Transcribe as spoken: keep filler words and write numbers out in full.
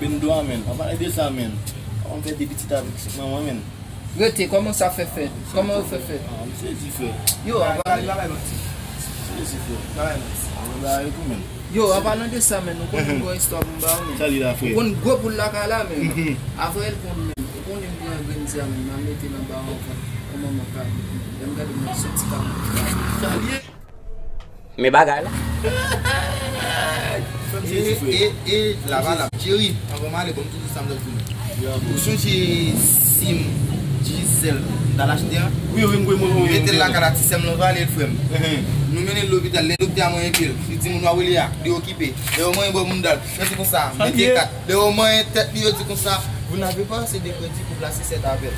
Bendo a, menn. An palan de sa, menn. An fè de pitit avèk manman, menn. Rete, kòman sa fè fèt? Kòman yo fè fèt? Ah, m sezi, frè. Yo, an palan. Li pa bay manti. M sezi, frè. Li pa bay manti. Mwen ba yo tou, menn. Yo, an palan de sa, menn, ou konnen gwo istwa pou m ba ou, menn. Sa li la, frè? Ou konn gwo poul lakay la, menn. Avril konn, menn. Ou konnen m pran grenn ti a, menn. M a mete nan ba ankò. Kòman m ap ka? Lè m gade, m ap soti ka. Sa li ye? Men bagay la. E, e, e, la pa la. Jerry, anvan m ale, bon, m toujou sa m dòt pou nou. Ou sonje sim Digicel m t al achte an? Wi, wi, m konn, mwen, mwen, mete l lakay la, ti sè m lan vale l, frè m. Nou mennen l lopital, lè doktè a manyen pye l, li di moun w a rele a, li okipe. Lè yo manyen bò moun dal, yo di konsa, mete kat. Lè yo manyen tèt li, yo di konsa, vous n'avez pas assez de crédit pour placer cet appel.